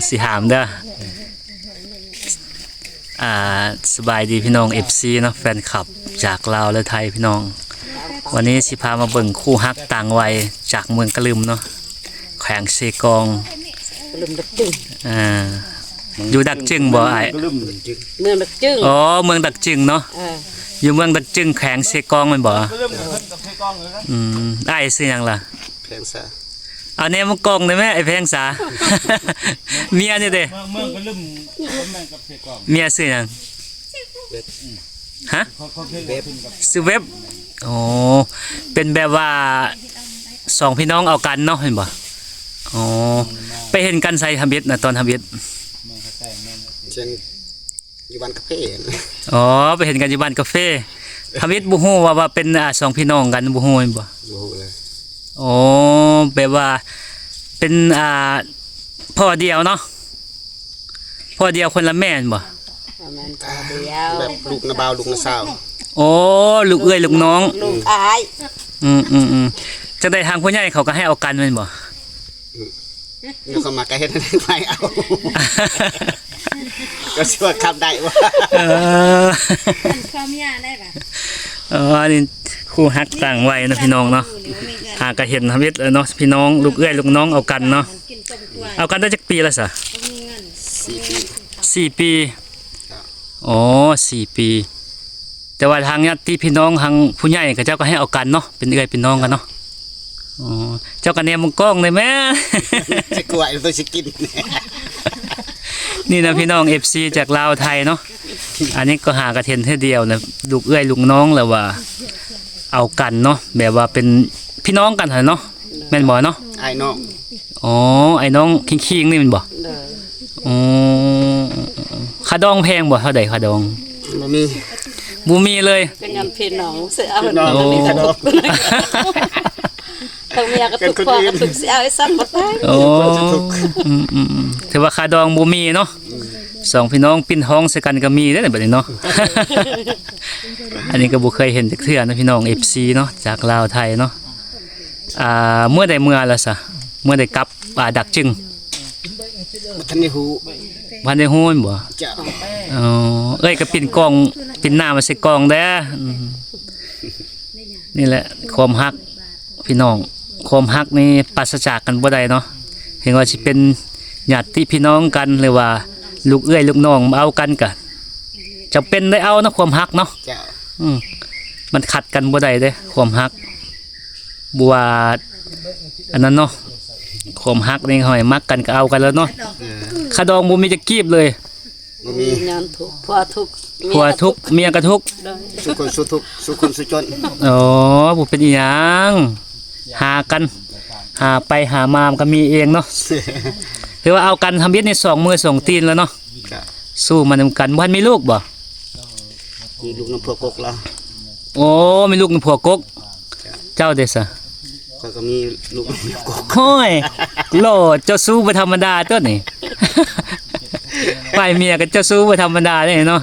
ຊິຫາມເດີ້. ອ່າ ສະບາຍດີພີ່ນ້ອງ ເອັຟຊີ ເນາະ ແຟນຄລັບຈາກລາວ ແລະ ໄທພີ່ນ້ອງ. ວັນນີ້ຊິພາມາເບິ່ງຄູ່ຮັກຕ່າງໄວຈາກເມືອງກະລຶມເນາະ ແຂວງເຊກອງ. ກະລຶມດັກຈຶງ ອ່າ ຢູ່ດັກຈຶງບໍ່ອ້າຍ? ເມືອງດັກຈຶງ. ອໍ ເມືອງດັກຈຶງເນາະ. ເອີ ຢູ່ເມືອງດັກຈຶງ ແຂວງເຊກອງແມ່ນບໍ່? ອືມ ອ້າຍຊື່ຫຍັງລະ? ແພງສາ. ເອົາແນມາກ້ອງໄດ້ແມ ໄອ້ແພງສາ. ເມຍນີ້ເດ? ເມືອງ ເມືອງກະລຶມ ເມືອງກະລຶມ ເມຍຊື່ຫຍັງ? ເວັບ. ຮະ? ເວັບ. ຊື່ເວັບ. ໂອ້ ເປັນແບບວ່າສອງພີ່ນ້ອງເອົາກັນເນາະ ແມ່ນບໍ່? ອໍ ໄປເຫັນກັນໃສທຳອິດນະ ຕອນທຳອິດ? ຢູ່ບ້ານກາເຟ. ອໍ ໄປເຫັນກັນຢູ່ບ້ານກາເຟ. ທຳອິດບໍ່ຮູ້ວ່າ ວ່າເປັນ ອ່າ ສອງພີ່ນ້ອງກັນ ບໍ່ຮູ້ແມ່ນບໍ່? ບໍ່ຮູ້ເລີຍ. ອໍ ແບບວ່າເປັນ ອ່າ ພໍ່ດຽວເນາະ ພໍ່ດຽວຄົນລະແມ່ແມ່ນບໍ່? ບໍ່ແມ່ນພໍ່ດຽວ ແບບລູກນ້າບ່າວ ລູກນ້າສາວ. ໂອ້ ລູກເອື້ອຍລູກນ້ອງ ລູກອ້າຍ. ອືມໆໆ ຈັ່ງໃດທາງຜູ້ໃຫຍ່ເຂົາກໍໃຫ້ເອົາກັນແມ່ນບໍ່? ອືມ ແລ້ວເຂົາມາກໍເຮັດໃຫ້ໄປເອົາ ກໍຊິວ່າຄຳໄດ້ບໍ່? ເອີ ອັນຄວາມຍາໄດ້ປະ? ເອີ ອັນນີ້ຄູ່ຮັກຕ່າງໄວເນາະ ພີ່ນ້ອງເນາະ. ຫາກະເຫັນທຳອິດແລ້ວເນາະ ພີ່ນ້ອງ ລູກເອື້ອຍລູກນ້ອງເອົາກັນເນາະ. ເອົາກັນໄດ້ຈັກປີແລ້ວຊະ? ສີ່ປີ. ສີ່ປີ. ອໍ ສີ່ປີ. ແຕ່ວ່າທາງຍາດຕິພີ່ນ້ອງ ທາງຜູ້ໃຫຍ່ເຂົາເຈົ້າກໍໃຫ້ເອົາກັນເນາະ ເປັນເອື້ອຍເປັນນ້ອງກັນເນາະ. ອໍ ເຈົ້າກໍແນມມາກ້ອງໄດ້ແມ. ຊິກວຍຕົວຊິກິນ. ນີ້ນະພີ່ນ້ອງ ເອັຟຊີ ຈາກລາວໄທເນາະ. ອັນນີ້ກໍຫາກະເຫັນເທື່ອດຽວນະ ລູກເອື້ອຍລູກນ້ອງ ແລ້ວວ່າເອົາກັນເນາະ ແບບວ່າເປັນພີ່ນ້ອງກັນຫັ້ນເນາະ ແມ່ນບໍ່ເນາະ? ອ້າຍນ້ອງ. ອໍ ອ້າຍນ້ອງຄີງໆ ນີ້ແມ່ນບໍ່? ໂດຍ. ອໍ ຄ່າດອງແພງບໍ່? ເທົ່າໃດຄ່າດອງ? ບໍ່ມີ ບໍ່ມີເລີຍ. ເປັນຫຍັງພີ່ນ້ອງຊິເອົາ ພີ່ນ້ອງ ໂອ້ ມີຄ່າດອງ ທັງເມຍກໍທຸກ ພໍ່ກໍທຸກ ຊິເອົາໃຫ້ຊ້ຳບໍ່ຕາຍ. ໂອ້ ອືມໆໆ ຖືວ່າຄ່າດອງບໍ່ມີເນາະ. ສອງພີ່ນ້ອງປິ່ນທ້ອງໃສ່ກັນກໍມີເດ້ບັດນີ້ເນາະ. ອັນນີ້ກໍບໍ່ເຄີຍເຫັນຈັກເທື່ອນະ ພີ່ນ້ອງ ເອັຟຊີ ເນາະ ຈາກລາວໄທເນາະ. ອ່າ ເມື່ອໃດເມື່ອລະຊະ? ເມື່ອໃດກັບ ອ່າ ດັກຈຶງ? ບໍ່ທັນໄດ້ຮູ້. ບໍ່ທັນໄດ້ຮູ້ແມ່ນບໍ່? ເຈົ້າ. ອໍ ເອື້ອຍກໍປິ່ນກ້ອງ ປິ່ນໜ້າມາໃສ່ກ້ອງເດີ້. ອືມ ນີ້ແຫຼະຄວາມຮັກພີ່ນ້ອງ ຄວາມຮັກນີ້ປາສະຈາກກັນບໍ່ໄດ້ເນາະ. ເຖິງວ່າຊິເປັນຍາດຕິພີ່ນ້ອງກັນ ຫຼືວ່າລູກເອື້ອຍລູກນ້ອງມາເອົາກັນ ກະຈຳເປັນໄດ້ເອົາເນາະ ຄວາມຮັກເນາະ. ເຈົ້າ. ອືມ ມັນຂັດກັນບໍ່ໄດ້ເດ້ ຄວາມຮັກ ບໍ່ວ່າອັນນັ້ນເນາະ. ຄວາມຮັກນີ້ ເຮົາໃຫ້ມັກກັນກໍເອົາກັນແລ້ວເນາະ. ເອີ ຄ່າດອງບໍ່ມີຈັກກີບເລີຍ. ບໍ່ມີ. ຍ້ອນທຸກ ຜົວທຸກ ຜົວທຸກ ເມຍກໍທຸກ. ໂດຍ. ສູ້ຄົນສູ້ທຸກ ສູ້ຄົນສູ້ຈົນ. ອໍ ບໍ່ເປັນອີຫຍັງ ຫາກັນ ຫາໄປຫາມາມັນກໍມີເອງເນາະ. ຖືວ່າເອົາກັນທຳອິດນີ້ສອງມືສອງຕີນແລ້ວເນາະ. ເຈົ້າ. ສູ້ມານຳກັນ. ບໍ່ທັນມີລູກບໍ່? ມີລູກນຳຜົວກົກແລ້ວ. ໂອ້ ມີລູກນຳຜົວກົກ. ເຈົ້າ. ເຈົ້າເດຊະ? ຂ້ອຍກໍມີລູກນຳຜົວກົກ. ໂອ້ຍ ໂຫຼ ເຈົ້າຊູ້ບໍ່ທຳມະດາຕົວນີ້. ຝ່າຍເມຍກໍເຈົ້າຊູ້ບໍ່ທຳມະດາເດ້ເນາະ.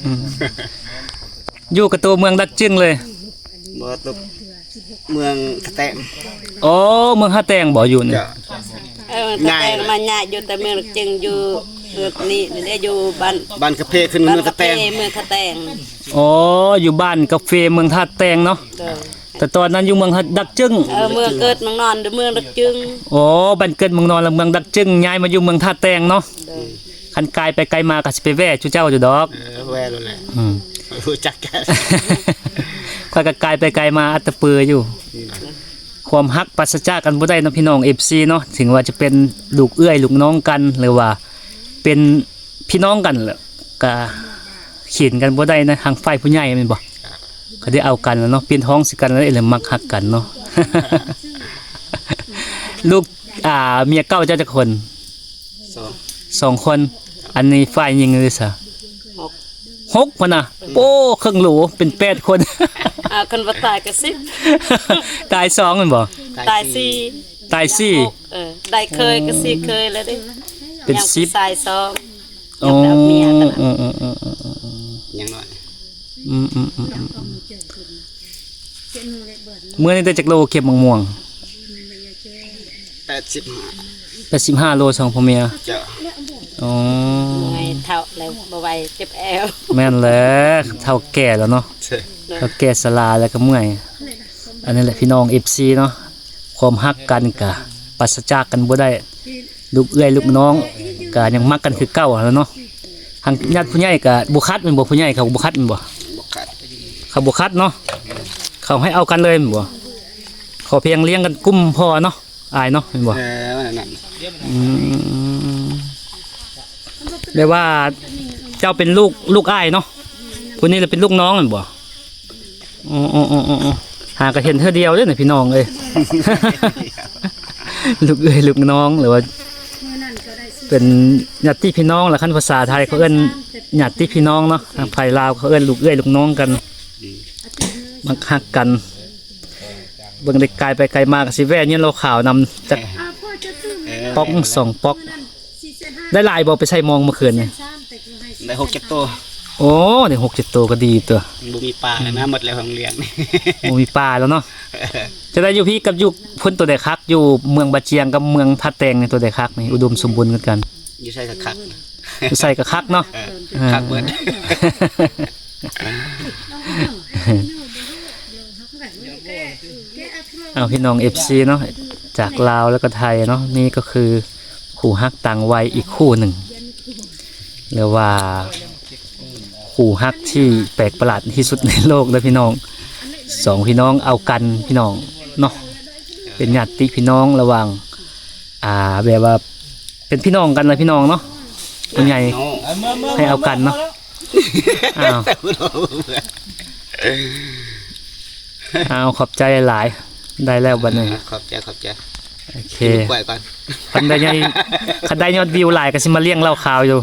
ອືມ ຢູ່ກະຕົວເມືອງດັກຈຶງເລີຍ? ບໍ່ ຕົວເມືອງທ່າແຕງ. ອໍ ເມືອງທ່າແຕງບໍ່ຢູ່ນີ້? ເຈົ້າ. ເອີ ເມືອງທ່າແຕງ. ມາຍ້າຍຢູ່ແຕ່ເມືອງດັກຈຶງ ຢູ່ນີ້ເດ້ ຢູ່ບ້ານ ບ້ານກາເຟ ຂຶ້ນເມືອງທ່າແຕງ. ເມືອງທ່າແຕງ. ອໍ ຢູ່ບ້ານກາເຟເມືອງທ່າແຕງເນາະ. ໂດຍ. ແຕ່ຕອນນັ້ນຢູ່ເມືອງດັກຈຶງ. ເອີ ເມືອງເກີດເມືອງນອນຢູ່ເມືອງດັກຈຶງ. ອໍ ບ້ານເກີດເມືອງນອນ ແລະ ເມືອງດັກຈຶງ ຍ້າຍມາຢູ່ເມືອງທ່າແຕງເນາະ. ໂດຍ. ຄັນກາຍໄປກາຍມາກໍຊິໄປແວ່ຈຸເຈົ້າຢູ່ດອກ. ເອີ ແວ່ໂລດແຫຼະ. ອືມ ຮູ້ຈັກກັນ. ຂ້ອຍກໍກາຍໄປກາຍມາອັດຕະປືຢູ່. ອືມ ຄວາມຮັກປາສະຈາກກັນບໍ່ໄດ້ເນາະ ພີ່ນ້ອງ ເອັຟຊີ ເນາະ. ເຖິງວ່າຈະເປັນລູກເອື້ອຍລູກນ້ອງກັນ ຫຼືວ່າເປັນພີ່ນ້ອງກັນ ແລ້ວກະ ຂຽນກັນບໍ່ໄດ້ນະ ທາງຝ່າຍຜູ້ໃຫຍ່ແມ່ນບໍ່? ກໍໄດ້ເອົາກັນແລ້ວເນາະ ປ່ຽນຫ້ອງໃສ່ກັນແລ້ວ ເອີ ແລ້ວມັກຮັກກັນເນາະ. ລູກ ອ່າ ເມຍເກົ່າເຈົ້າຈັກຄົນ? ສອງ. ສອງຄົນ. ອັນນີ້ຝ່າຍຍິງເດຊະ? ຫົກ. ຫົກພຸ້ນນະ. ໂອ້ ເຄິ່ງໂຫຼ ເປັນແປດຄົນ. ອ່າ ຄັນບໍ່ຕາຍກໍສິບ. ຕາຍສອງແມ່ນບໍ່? ຕາຍສີ່. ຕາຍສີ່. ເອີ ໄດ້ເຂີຍກໍສີ່ເຂີຍແລ້ວເດ້. ເປັນສິບ. ຍັງຜູ້ຊາຍສອງ. ອໍ ຍັງໄປເອົາເມຍກັນ. ເອີໆໆໆໆ ຍັງນ້ອຍ. ອືມໆໆ ມື້ນີ້ໄດ້ຈັກໂລເກັບໝາກມ່ວງ? ແປດສິບຫ້າ. ແປດສິບຫ້າໂລ ສອງຜົວເມຍ. ເຈົ້າ. ອໍ ເມື່ອຍເຖົ້າແລ້ວ ບໍ່ໄຫວ ເຈັບແອວ. ແມ່ນແຫຼະ ເຖົ້າແກ່ແລ້ວເນາະ. ເຈົ້າ. ເຖົ້າແກ່ຊະລາແລ້ວກໍເມື່ອຍ. ອັນນີ້ແຫຼະພີ່ນ້ອງ ເອັຟຊີ ເນາະ ຄວາມຮັກກັນກະປາສະຈາກກັນບໍ່ໄດ້. ລູກເອື້ອຍລູກນ້ອງກະຍັງມັກກັນຄືເກົ່າຫັ້ນແຫຼະເນາະ. ທາງຍາດຜູ້ໃຫຍ່ກະບໍ່ຂັດແມ່ນບໍ່? ຜູ້ໃຫຍ່ເຂົາບໍ່ຂັດແມ່ນບໍ່? ບໍ່ຂັດ. ເຂົາບໍ່ຂັດເນາະ. ເຂົາໃຫ້ເອົາກັນເລີຍແມ່ນບໍ່? ຂໍພຽງລ້ຽງກັນກຸ້ມພໍເນາະ ອ້າຍເນາະ ແມ່ນບໍ່? ເອີ ນັ້ນ. ອືມ ແປວ່າເຈົ້າເປັນລູກ ລູກອ້າຍເນາະ. ຜູ້ນີ້ລະເປັນລູກນ້ອງແມ່ນບໍ່? ອໍ ຫາກະເຫັນເທື່ອດຽວເດ້ນະພີ່ນ້ອງເອີຍ. ລູກເອື້ອຍລູກນ້ອງ ຫຼືວ່າເປັນຍາດຕິພີ່ນ້ອງລະ ຄັນພາສາໄທເຂົາເອີ້ນຍາດຕິພີ່ນ້ອງເນາະ. ທາງໄທລາວເຂົາເອີ້ນລູກເອື້ອຍລູກນ້ອງກັນ ມັກຮັກກັນ. ເບິ່ງໄດ້ ກາຍໄປກາຍມາກະຊິແວ່ຍນລາວຂາວນຳຈັກປ໋ອກສອງປ໋ອກ. ໄດ້ຫຼາຍບໍ່ ໄປໃສ່ມອງມື້ຄືນນີ້? ໄດ້ຫົກເຈັດໂຕ. ໂອ້ ໄດ້ຫົກເຈັດໂຕກະດີຕົວະ. ບໍ່ມີປາແລ້ວນະ ໝົດແລ້ວໂຮງລ້ຽງ. ບໍ່ມີປາແລ້ວເນາະ. ຈະໄດ້ຢູ່ພີ້ກັບຢູ່ພຸ້ນ ໂຕໃດຄັກ? ຢູ່ເມືອງບາຈຽງກັບເມືອງທ່າແຕງນີ້ ໂຕໃດຄັກນີ້? ອຸດົມສົມບູນຄືກັນ. ຢູ່ໃສກະຄັກ. ຢູ່ໃສກະຄັກເນາະ. ເອີ ເອີ ຄັກເບິດ. ເອົາ ພີ່ນ້ອງ ເອັຟຊີ ເນາະ ຈາກລາວແລ້ວກໍໄທເນາະ. ນີ້ກໍຄືຄູ່ຮັກຕ່າງໄວອີກຄູ່ໜຶ່ງ ຫຼືວ່າຄູ່ຮັກທີ່ແປກປະຫຼາດທີ່ສຸດໃນໂລກເດີພີ່ນ້ອງ. ສອງພີ່ນ້ອງເອົາກັນພີ່ນ້ອງເນາະ. ເປັນຍາດຕິພີ່ນ້ອງລະຫວ່າງ ອ່າ ແບບວ່າເປັນພີ່ນ້ອງກັນລະພີ່ນ້ອງເນາະ. ຜູ້ໃຫຍ່ໃຫ້ເອົາກັນເນາະ. ອ້າວ ອ້າວ ຂອບໃຈຫຼາຍ. ໄດ້ແລ້ວບັດນີ້. ອ່າ ຂອບໃຈ ຂອບໃຈ. ໂອເຄ ກິນກ້ວຍກ່ອນ. ຄັນໄດ້ຍອດ ຄັນໄດ້ຍອດວິວຫຼາຍກະຊິມາລ້ຽງເຫຼົ້າຂາວຢູ່.